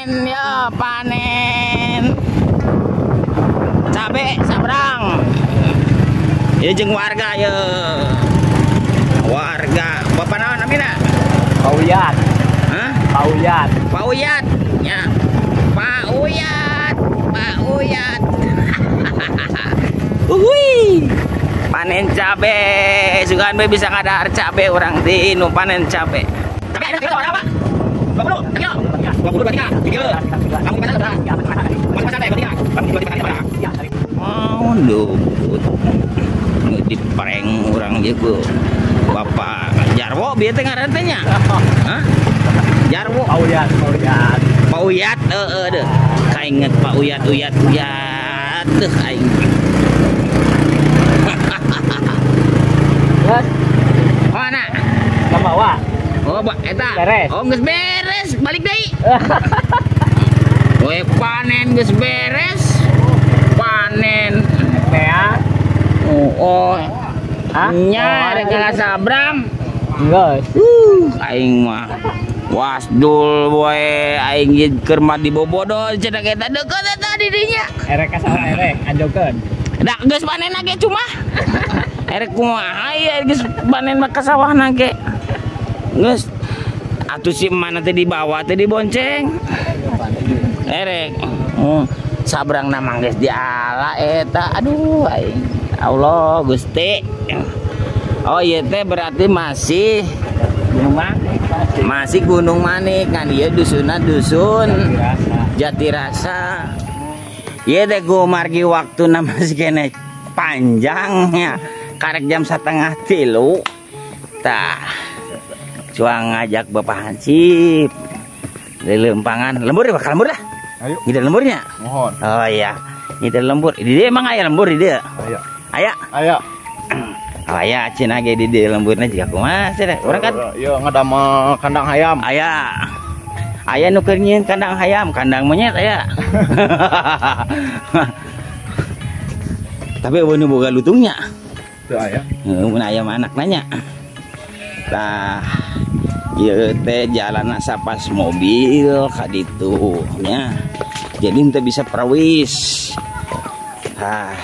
Panen ya, panen. Cabe sabrang. Ya jeung warga ya. Warga, bapak naon namina? Pak Uyat. Hah? Pak Uyat. Pak Uyat. Ya. Pak Uyat, Pak Uyat. Uhuy. Panen cabe, sugan be bisa ngadahar cabe urang ti nu panen cabe. Cabe ada kilo berapa? 20 kilo. 22 kilo. Kamu mana berapa? Masih cabe 3. Oh, luput. Dipreng urang ieu ku Bapak Jarwo bieu teh ngaran teh nya. Hah? Jarwo. Pak Uyat, Pak Uyat. Pak Uyat heeh deuh. Kainget Pak Uyat Uyat Uyat deuh aing. Terus mana? Ke bawah. Oh, eta. Beres. Oh, geus beres, balik deui. We panen geus beres. Panen. Ya. Oh, oh. Hah? Nya rek kalah sabrang. Geus. Aing mah wasdul we aing ieu keur mah dibobodol cenah eta deukeut eta di dinya. Erek ka saha erek anjokeun. Da geus panen ge cuma. Erek kumaha ieu geus panen mah ka sawahna ge. Geus atuh si mana teh dibawa teh dibonceng. Erek. Oh, sabrangna mah geus diala eta. Aduh aing. Allah Gusti. Oh ieu teh berarti masih Gunung Manik, masih Gunung Manik kan ieu dusunna dusun Jatirasa. Ieu teh margi waktuna masih keneh panjangnya. Karek jam 2:30. Tah. Cuang ngajak Bapak Hansip. Di lempangan lembur bakal lembur lah. Ayo. Ngide lemburnya? Mohon. Oh iya. Ngide lembur. Di dieu emang aya lembur di dieu? Aya. Aya. Aya. Oh aya cenah ge di dieu lemburna jiga kumaha cenah. Urang kan ieu ngadamel kandang hayam. Aya. Aya nu keur nyieun kandang hayam, kandang monyet aya. Tapi eueuh nu boga lutungnya. Teu aya. Heuh, mun aya mah anak nanya. Tah, ieu teh jalanna sapas mobil ka ditu nya. Jadi henteu bisa prawis. Tah.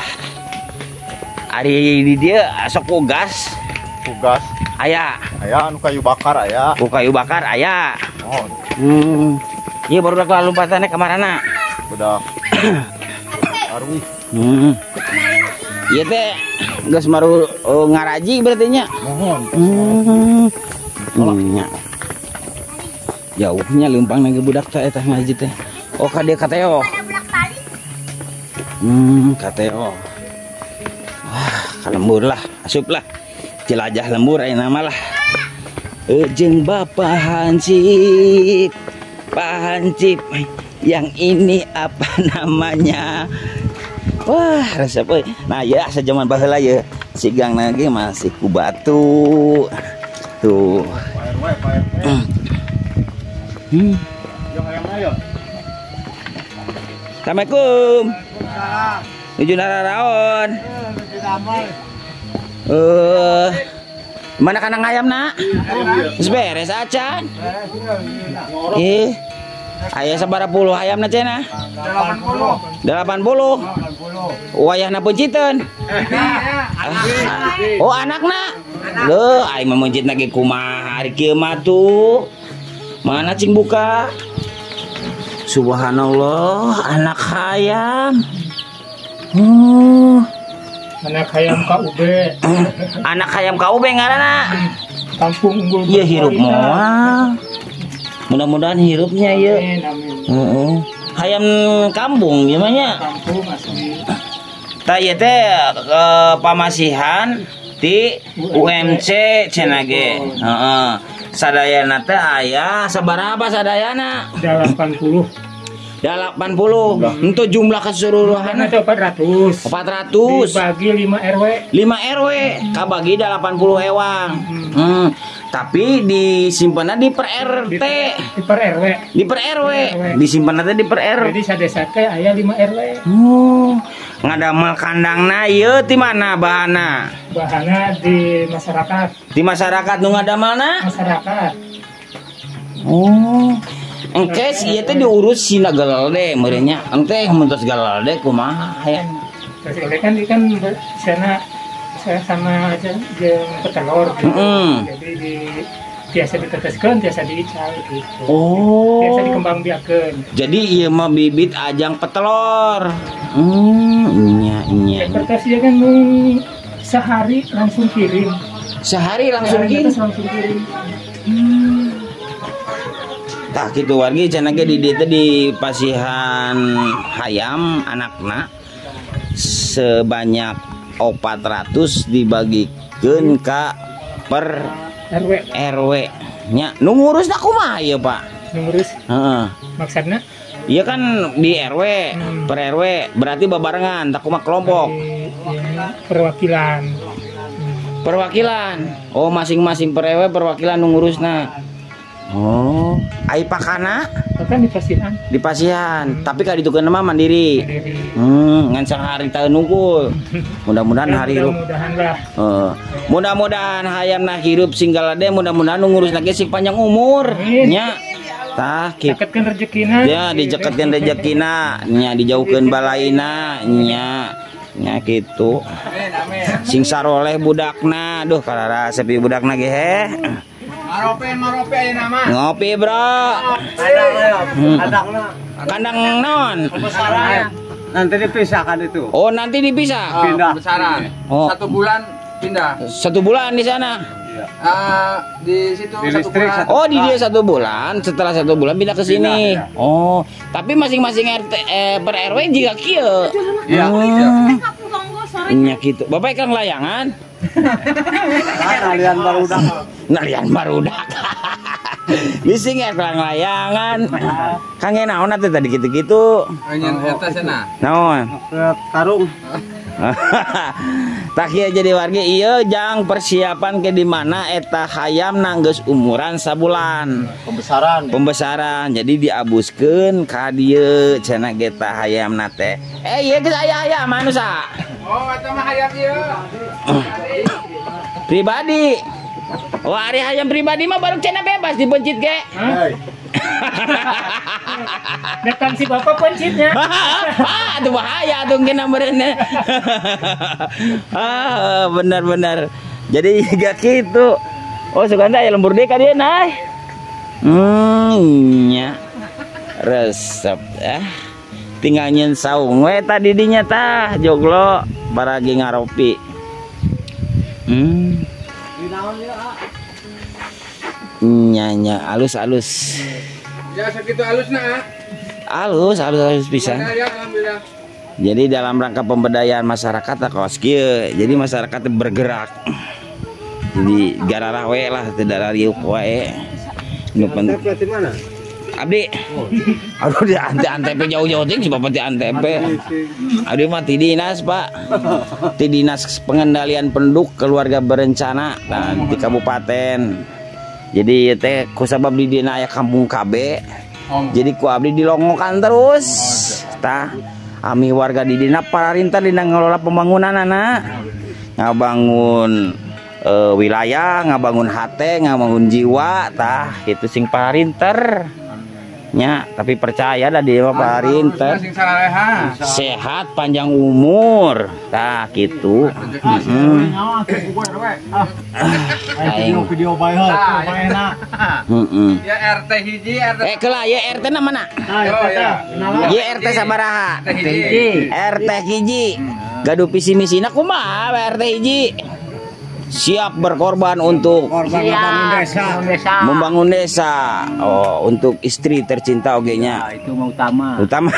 Ari di dieu sok ku gas. Ku gas. Aya. Aya anu kayu bakar aya. Ku kayu bakar aya. Oh. Hmm. Ieu baru dak lompatanna ka marana? Budak. Arwih. Ieu teh geus maru ngaraji berarti nya. Mohon. Nya. Jauhnya leumpang ge budak teh eta ngaji teh. Oh ka dieu kateo. Kateo. Wah, ka lembur lah, asup lah. Jelajah lembur ayeuna mah lah. Jeung Bapak Hansip. Pak Hansip, yang ini apa namanya? Wah, resep euy. Nah, ya asa zaman baheula ye. Sigang ge masih ku batu. Tuh. Pak RW, Pak RW. Yo hayang ayo. Assalamualaikum. Nuju nararaon. Mana kandang ayam nak? Geus beres acan. Ih. Aya sabaraha puluh ayamna cenah? 80. 80. Wayahna peunciteun. Oh, anakna. Leuh, aing mah meuncitna ge kumaha ari kieu mah tuh. Mana cing buka? Subhanallah, anak hayam. Oh. Anak hayam KUB. Anak hayam KUB ngaranna. Kampung Unggul. Ieu hirup moal. Mudah-mudahan hirupnya ya. Heeh. Hayam kampung gimana? Kampung asli. Tah ieu teh pamasihan di UMC cenah ge. Heeh. Sadayana teh aya sabaraha sadayana? 80. 80. Untuk jumlah keseluruhan itu 400. 400. Dibagi 5 RW. 5 RW kabagi 80 ewang. Tapi disimpannya di per RT. Di per RW. Di per RW. Disimpannya di per RW. Jadi sadesa teh aya 5 RW. Oh. Ngadamel kandangna ieu ti mana bahanna? Bahanna di masyarakat. Di masyarakat nu ngadamelna? Masyarakat. Oh. Engke ieu teh diurus sina galede meureun nya. Engke mun tos galede kumaha hayam. Terus kan kan sana saya sama aja jeung petelur gitu. Jadi di biasa diteteskeun, biasa diical gitu. Oh. Biasa dikembangbiakeun. Jadi ieu mah bibit ajang petelur. Nya nya. Kertas ieu kan sehari langsung kirim. Sehari langsung kirim. Langsung kirim. Tah kitu wargi cenah ge di dieu teh di pasihan hayam anakna sebanyak 400 dibagikeun ka per RW. RW nya. Nu ngurusna kumaha ieu, Pak? Nu ngurus? Heeh. Maksudna? Iya kan di RW, per RW berarti babarengan, tak kumaha kelompok. Ya, perwakilan. Perwakilan. Oh, masing-masing per RW perwakilan nu ngurusna. Oh, ai pakana? Pakan di pasihan. Di pasihan, tapi ka ditukeun mah mandiri. Mandiri. Ngan sehari taeun nungkul. Mudah-mudahan hari hirup. Mudah-mudahan lah. Mudah-mudahan hayamna hirup sing galade, mudah-mudahan nu ngurusna ge sing panjang umur. Nya. Tah kitu. Deketkeun rezekina. Ya, dijeketkeun rezekina, nya dijauhkeun balaina, nya. Nya kitu. Sing saroleh budakna, duh karara sepi budakna ge heh. Marope, marope ayeuna mah. Ngopi, Bro. Kandang naon? Pembesaran. Nanti dipisahkan itu. Oh, nanti dipisah. Pindah. Pembesaran. Oh. 1 bulan pindah. 1 bulan di sana. Iya. Di situ di 1 bulan. Oh, di dia 1 bulan, setelah 1 bulan pindah ke sini. Pindah, ya. Oh, tapi masing-masing RT per RW juga kieu. Iya. Nya kitu. Bapak ikang layangan? Nalian barudak. Nalian barudak. Bisi ngeklang layangan. Kang naon atuh tadi kitu-kitu. Nyen eta cenah. Naon? Tarung. Tak ieu jadi wargi ieu jang persiapan ke di mana eta hayam geus umuran sabulan. Pembesaran. Ya? Pembesaran. Jadi diabuskeun ka dieu cenah ge ta hayamna teh. Ieu geus aya hayam manusa. Oh, eta mah hayam ieu. Pribadi. Oh, ari hayam pribadi mah baru cenah bebas dipencit ge. Datang si bapak pencitnya. Ah, itu bahaya tuh kena meureun. Ah, benar-benar. Jadi gak gitu. Oh, suganda aya lembur deui ka dieu nah. Nya. Resep ah. Tinggal nyen saung we tadi dinya tah joglo baragi ngaropi. Nya alus-alus. Ya segitu alusna. Alus, alus pisan. Jadi dalam rangka pemberdayaan masyarakat kaos kieu. Jadi masyarakat bergerak. Jadi gararah we lah teu darariuk wae. Nu penting mana? Abdi. Aduh di Antep jauh-jauh ting si bapak di Antep. Abdi mah ti dinas, Pak. Ti dinas pengendalian penduduk keluarga berencana nah, di kabupaten. Jadi teh kusabab di dina aya kampung KB. Jadi ku abdi dilongokan terus. Tah ami warga di dina pararintah dina ngelola pembangunan anak. Ngabangun wilayah, ngabangun hate, ngabangun jiwa tah itu sing parinter. Nya, tapi percaya dah dia mah parinter. Sehat panjang umur. Tah gitu. Video bae enak. Ya RT hiji RT. Kela ya RT na mana? Ya RT sabaraha? RT hiji. Gaduh visi misina kumaha RT hiji? Siap berkorban untuk membangun desa. Membangun desa. Oh, untuk istri tercinta oge nya. Ya, itu mah utama. Utama.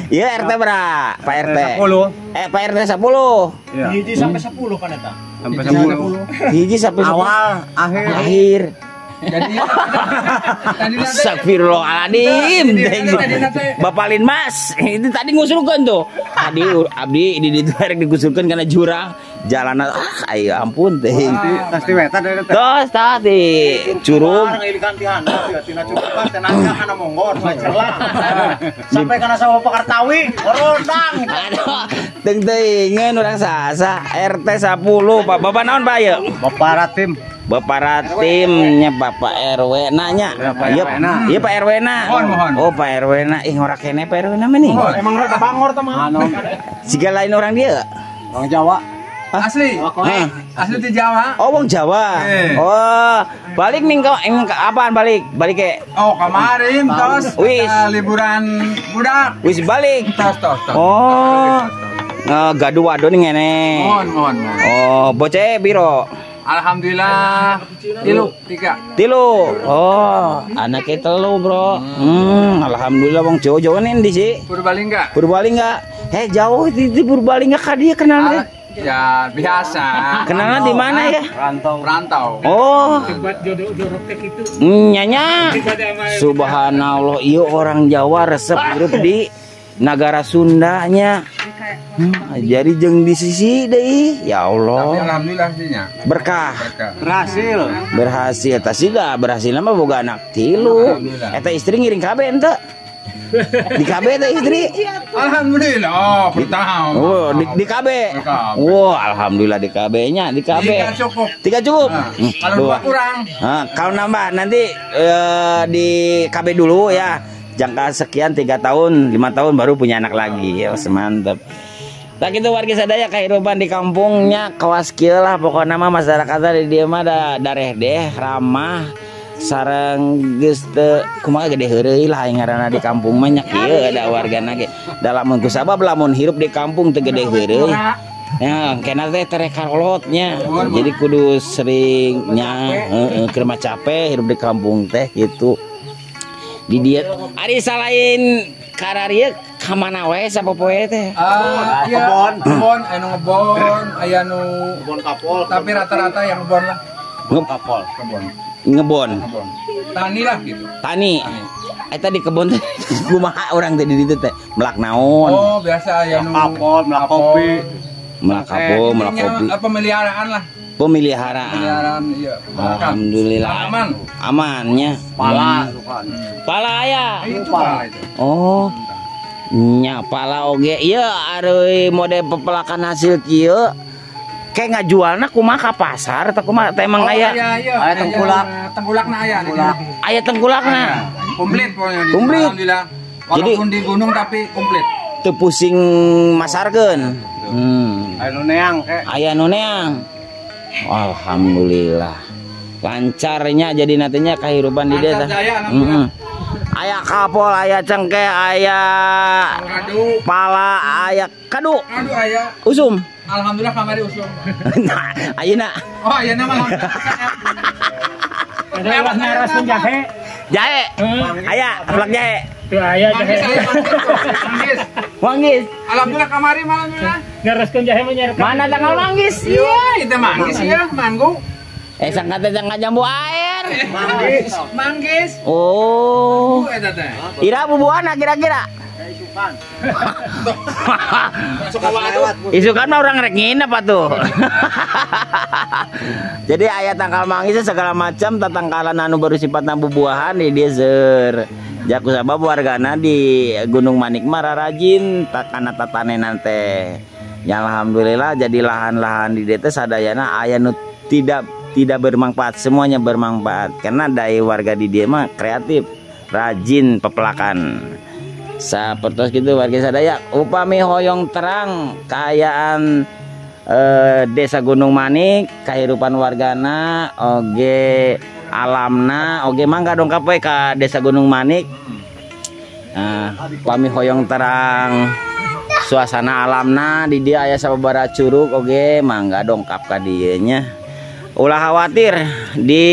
Ya RT bra, Pak RT. 10. Pak RT 10. Ya. Hiji sampai 10 kan eta. Sampai 10. Hiji sampai 10. Awal, akhir. Akhir. Jadi Astagfirullahaladzim. Bapak Linmas itu tadi ngusulkan tuh. Tadi abdi di ditu rek digusulkeun karena jurang jalanan ayo ampun teh. Pasti weta dari teh. Tos tadi curug. Sampai kana sawah Pakartawi, orondang. Aduh, teuing-teuingeun urang sasa RT 10 Pak. Bapak naon Pak ieu? Bapak Ratim. Bapak timnya Bapak RW nanya. Iya, iya Pak RW na. Oh Pak RW na, ih ngorak kene Pak RW na mah nih. Emang rada bangor teh mah. Siga lain orang dia. Orang Jawa. Asli. Asli di Jawa. Oh, wong Jawa. Oh, balik nih kau apaan balik? Balik ke? Oh, kemarin tos wis liburan budak. Wis balik. Tos tos tos. Oh. Gaduh wadon ngene. Mohon. Oh, bocah piro? Alhamdulillah tilu, 3. Tilu. Oh, anaknya telu, Bro. Alhamdulillah wong Jawa-Jawa nih di sih. Purbalingga. Purbalingga. Heh, jauh di Purbalingga ka dia kenal. Ya, biasa. Kenalnya di mana ya? Rantau. Oh. Buat jodoh jorok teh gitu. Nyanya. Subhanallah, iya orang Jawa resep hidup di negara Sundanya. Jadi jeung di sisi deui. Ya Allah. Tapi alhamdulillah sihnya. Berkah. Berhasil. Berhasil. Tah siga berhasil mah boga anak tilu. Eta istri ngiring KB ente. Di KB teh istri. Alhamdulillah, pertama. Oh, di KB. Wah, alhamdulillah di KB-nya, di KB. 3 cukup. 3 cukup. Nah, kalau 2 kurang. Nah, kalau nambah nanti di KB dulu ya. Jangka sekian 3 tahun, 5 tahun baru punya anak lagi. Ya, mantap. Nah gitu warga sadaya kehidupan di kampungnya kawas kieu lah pokoknya mah masyarakatnya di dieu mah da dareh deh ramah sareng geus teu kumaha gede heureuy lah ngaranna di kampung mah nya kieu da wargana ge. Da lamun kusabab lamun hirup di kampung teu gede heureuy. Ya, kena teh tereh karolotnya. Jadi kudu sering nya heeh keur mah capek hirup di kampung teh gitu. Di dieu ari salain kararieu ka mana wae sapopoe teh? Iya, kebon, anu ngebon, aya nu kebon kapol, tapi rata-rata yang ngebon lah. Kapol, kebon. Ngebon. Kebon. Tani lah gitu. Tani. Eta di kebon teh kumaha urang teh di ditu teh? Melak naon? Oh, biasa aya nu kapol, melak kopi. Melak kapol, melak kopi. Pemeliharaan lah. Pemeliharaan. Pemeliharaan, iya. Alhamdulillah. Aman. Amannya. Pala. Pala aya. Itu pala itu. Oh. Nya pala oge ieu ari mode pepelakan hasil kieu kayak ngajualna kumaha ka pasar atau kumaha teh emang aya? Aya tengkulak. Tengkulakna aya. Aya tengkulakna. Komplit pokoknya. Komplit. Alhamdulillah. Walaupun di gunung tapi komplit. Teu pusing masarkeun. Aya nu neang ke. Aya nu neang. Alhamdulillah. Lancarnya jadi nantinya kehidupan di desa. Aya kapol, aya cengkeh, aya kadu, pala, aya kadu. Kadu aya. Usum. Alhamdulillah kamari usum. Nah, ayeuna. Oh, ayeuna mah. Ada ulah ngaraskeun jahe. Jahe. Aya, plak jahe. Tuh aya jahe. Manggis. Manggis. Alhamdulillah kamari mah alhamdulillah. Ngaraskeun jahe mah nyarek. Mana tanggal manggis? Iya, itu manggis ya, manggu. Sangka teh sangka jambu air. Manggis. Manggis. Oh. Ira bubuana kira-kira? Isukan. Isukan mah orang rek nginep atuh. Jadi aya tangkal manggis segala macam tatangkalan anu baru sifatna bubuahan di dieu seur. Jaku sabab wargana di Gunung Manik mah rarajin takana tatanenan teh. Ya alhamdulillah jadi lahan-lahan di dieu teh sadayana aya nu tidak bermanfaat, semuanya bermanfaat karena dari warga di dieu mah kreatif, rajin pepelakan. Sapertos gitu warga sadaya upami hoyong terang kaayaan desa Gunung Manik, kehidupan wargana oge alamna oge mangga dongkap we ka desa Gunung Manik. Nah, upami hoyong terang suasana alamna di dieu aya sababaraha curug oge mangga dongkap ka dieu nya. Ulah khawatir di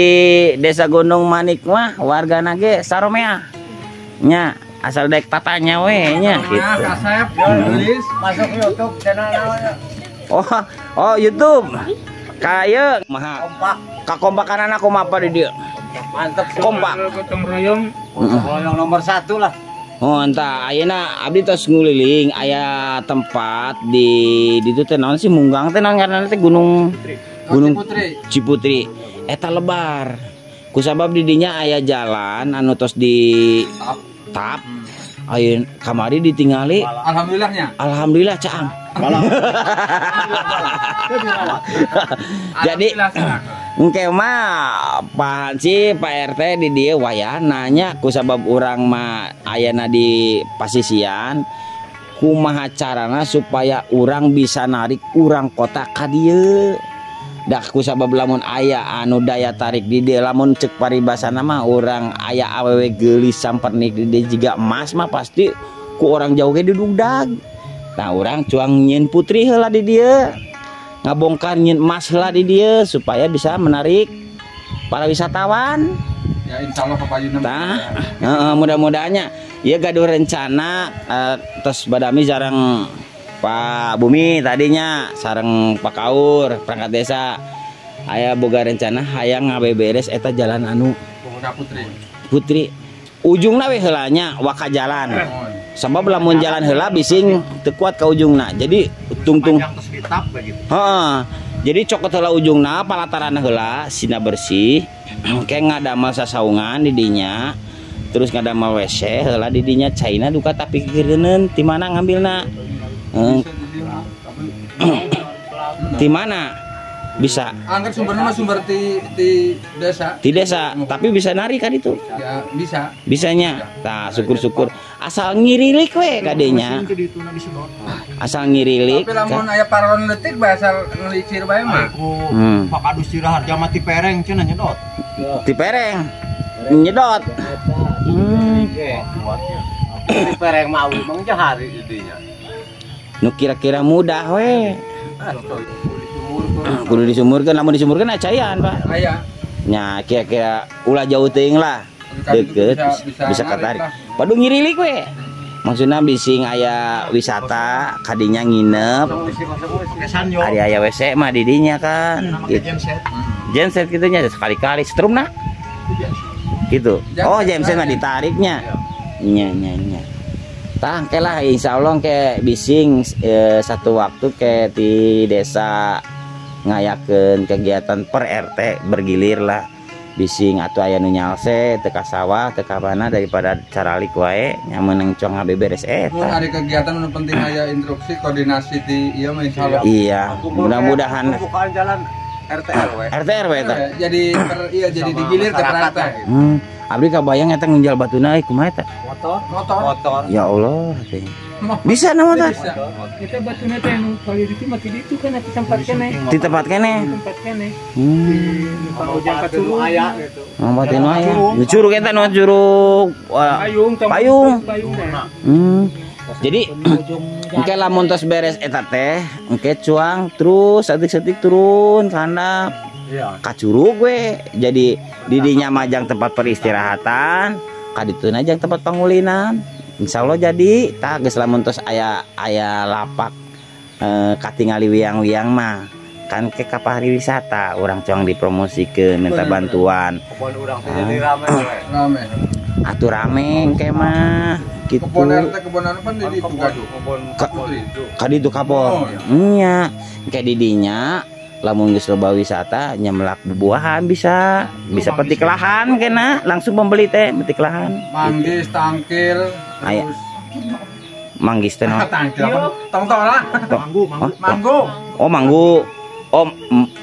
desa Gunung Manik mah wargana ge saromea nya asal dek tatanya we nya gitu. Kasep, tulis masuk YouTube channel namanya. Oh, YouTube. Kaya maha. Kompak. Kakompakanana kumaha di dieu? Mantep. Kompak. Gotong royong. Royong nomor 1 lah. Oh, entah ayeuna abdi tos nguliling aya tempat di ditu teh naon sih munggang teh naon ngaranna teh Gunung Gunung Ciputri. Ciputri. Eta lebar. Kusabab di dinya aya jalan anu tos di tap. Ayeuna kamari ditingali. Alhamdulillahnya. Alhamdulillah caang. Jadi Engke mah Pak Hansip, Pak RT di dieu wayah nanya ku sabab urang mah ayana di pasisian kumaha carana supaya urang bisa narik urang kota ka dieu. Dah ku sabab lamun aya anu daya tarik di dieu lamun cek paribasana mah urang aya awewe geulis sampernik di dieu jiga emas mah pasti ku orang jauh ge didugdag. Nah urang cuang nyieun putri heula di dieu. Ngabongkar nyieun emas heula di dieu supaya bisa menarik para wisatawan. Ya insyaallah kapayunna. Tah, heeh mudah-mudahannya ieu gaduh rencana tos badami sareng Pak Bumi tadinya sareng Pak Kaur perangkat desa aya boga rencana hayang ngabeberes eta jalan anu Putri. Putri ujungna we heula nya waka jalan. Sabab lamun jalan heula bising teu kuat ka ujungna. Jadi tungtung heeh. Jadi cokot heula ujungna palataran heula sina bersih. Engke ngadamel sasaungan di dinya. Terus ngadamel WC heula di dinya caina duka tapi kikireuneun ti mana ngambilna. Di mana bisa? Angkat sumbernya mah sumber di desa. Di desa, tapi bisa narik kan itu? Ya, bisa. Bisanya. Tah, syukur-syukur. Asal ngirilik we kadenya. Asal ngirilik. Tapi lamun aya paron leutik bae asal ngelicir bae mah. Pak Kadus Ciraharja mah ti pereng cenah nyedot. Ti pereng. Nyedot. Ti pereng mah awi mah jahari didinya. Nu kira-kira mudah we. Kudu disumurkeun, lamun disumurkeun acayan, Pak. Aya. Nya kira-kira ulah jauh teuing lah. Deket bisa katarik. Padu ngirilik we. Maksudna bising aya wisata kadinya nginep. Ari aya WC mah di dinya kan. Gitu. Genset kitu nya sekali-kali setrumna. Gitu. Oh, genset mah ditariknya. Nya nya nya. Tah engke lah insyaallah ke bising satu waktu ke di desa ngayakeun kegiatan per RT bergilir lah bising atau aya nu nyalse teu ka sawah teu ka mana daripada caralik wae nya meunang cong ngabeberes eta. Mun ari kegiatan nu penting aya instruksi koordinasi di ieu mah insyaallah. Iya, mudah-mudahan pembukaan jalan RT RW. RT RW eta. Jadi iya jadi digilir ke RT. Abdi kabayang eta nginjal batuna euy kumaha eta? Motor. Motor. Ya Allah teh. Bisa na motor? Kita batuna teh nu palih ditu mah di ditu kan di tempat keneh. Di tempat keneh. Di tempat keneh. Di aya gitu. Manfaatkeun aya. Nu curug eta nu curug payung. Payung. Jadi engke lamun tos beres eta teh, engke cuang terus saeutik-saeutik turun ka handap. Ka curug we. Jadi didinya majang tempat peristirahatan, kadituna jang tempat pangulinan. Insyaallah jadi tah geus lamun tos aya aya lapak katingali wiang-wiang mah kan ke ka pariwisata urang cuang dipromosikeun minta bantuan. Kebon urang teh jadi rame we. Rame. Atuh rame engke mah gitu. Kebon RT kebon anu pan di ditu gaduh. Kebon itu. Ka ditu kapol. Nya engke didinya lamun geus loba wisata nya melak bubuahan bisa petik lahan kena langsung pembeli teh petik lahan. Manggis, tangkil, aya. Manggis teh naon? Tangkil apa? Tongtol lah. Manggu, manggu. Manggu. Oh, manggu. Oh,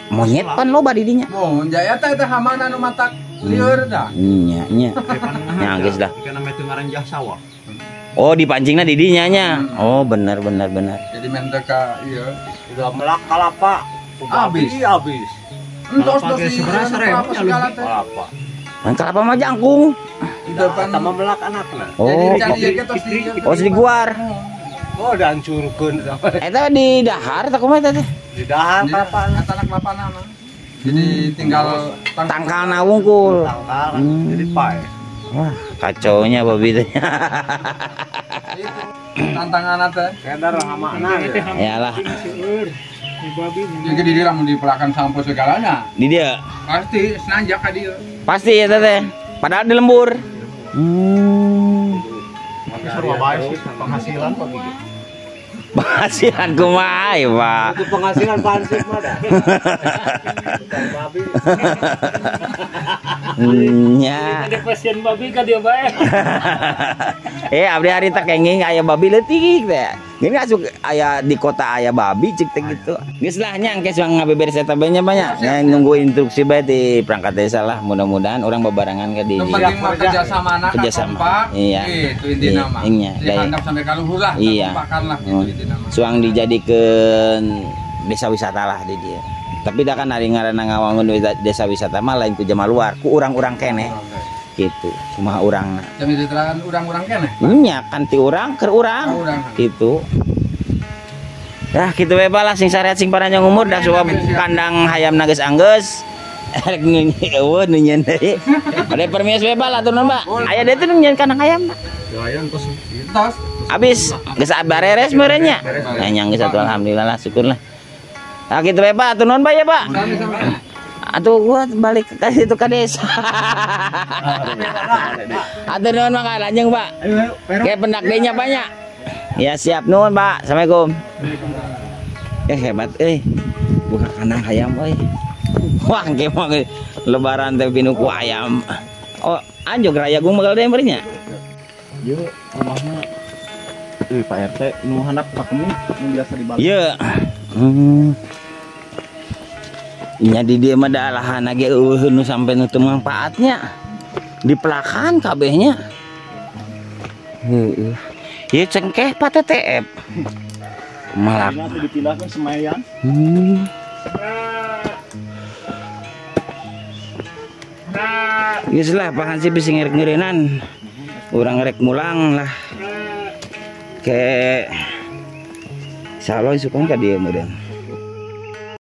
monyet pan loba di dinya. Mun jaya teh teh hamana nu matak lieur dah. Nya nya. Nya geus dah. Ikan namanya teu ngaranjah sawah. Oh, dipancingna di dinya nya. Oh, bener bener bener. Jadi men teh ka ieu udah melak kalapa. Habis. Habis. Entos tos kelapa segala teh. Kelapa. Kan kelapa mah jangkung. Sama melak anakna. Oh, oh di guar. Oh, dihancurkeun. Eta di dahar tah kumaha eta teh? Di dahar kelapa, tanah kelapa mah. Jadi tinggal tangkalna wungkul. Tangkal jadi pae. Wah, kacaunya babi teh. Tantangan teh. Kedar hamana. Yalah. Jadi di dia lamun dipelakan sampo segalanya. Di dia. Pasti senanjak ka dieu. Pasti ya teh. Padahal di lembur. Tapi seru bae sih penghasilan kok gitu. Penghasilan kumaha ya, Pak? Itu penghasilan pansip mah dah. Babi. Nya. Ada pasien babi ka dieu bae. Abdi hari tak kenging aya babi leutik teh. Ini asup aya di kota aya babi cik teh gitu. Geus lah nya engke suang ngabeberes eta bae nya banyak. Nya nunggu instruksi bae di perangkat desa lah, mudah-mudahan orang babarengan ke di. Nu penting mah kerjasama Kerjasama. Kompak. Iya. Gitu intina mah. Iya. Dihandap sampai ka luhur lah, Iya. kompakan lah gitu intina mah. Suang dijadikeun desa wisata lah di dia. Tapi dah kan ari ngaranna ngawangun desa wisata mah lain ku jama luar, ku urang-urang keneh gitu. Kumaha urangna. Jam diterangkan urang-urang keneh. Nya kan ti urang keur urang. Urang. Gitu. Dah kitu we lah sing sarehat sing panjang umur dah suap kandang hayam geus anggeus. Rek eueuh nu nyeun deui. Ade permios we lah atuh nuhun, Pak. Aya deui teh nu nyeun kandang hayam. Lumayan tos. Tos. Habis geus bareres meureun nya. Nah, nya geus atuh alhamdulillah lah syukurlah. Nah gitu we Pak, atuh nuhun Pak ya Pak. Atuh gua balik ke situ ke desa. Atuh nuhun mangga lanjeng Pak. Kayak pendak deui nya Pak nya. Ya siap nuhun Pak. Assalamualaikum. Hebat euy. Buka kandang hayam euy. Wah, engke mah lebaran teh pinuh ku ayam. Oh, anjog Rayagung bakal deui meureun nya. Ieu rumahna Pak RT nu handap pakemi nu biasa dibalik. Ieu. Nya di dieu mah da lahan ge eueuh nu sampe nu teu mangpaatnya. Dipelakan kabehnya. Heeh. Ieu cengkeh Pak TTF. Malak. Ini dipindahkeun semayan. Geus lah Pak Hansip bisi ngerek-ngereunan. Urang rek mulang lah. Ke Insyaallah isukan ka dieu meureun.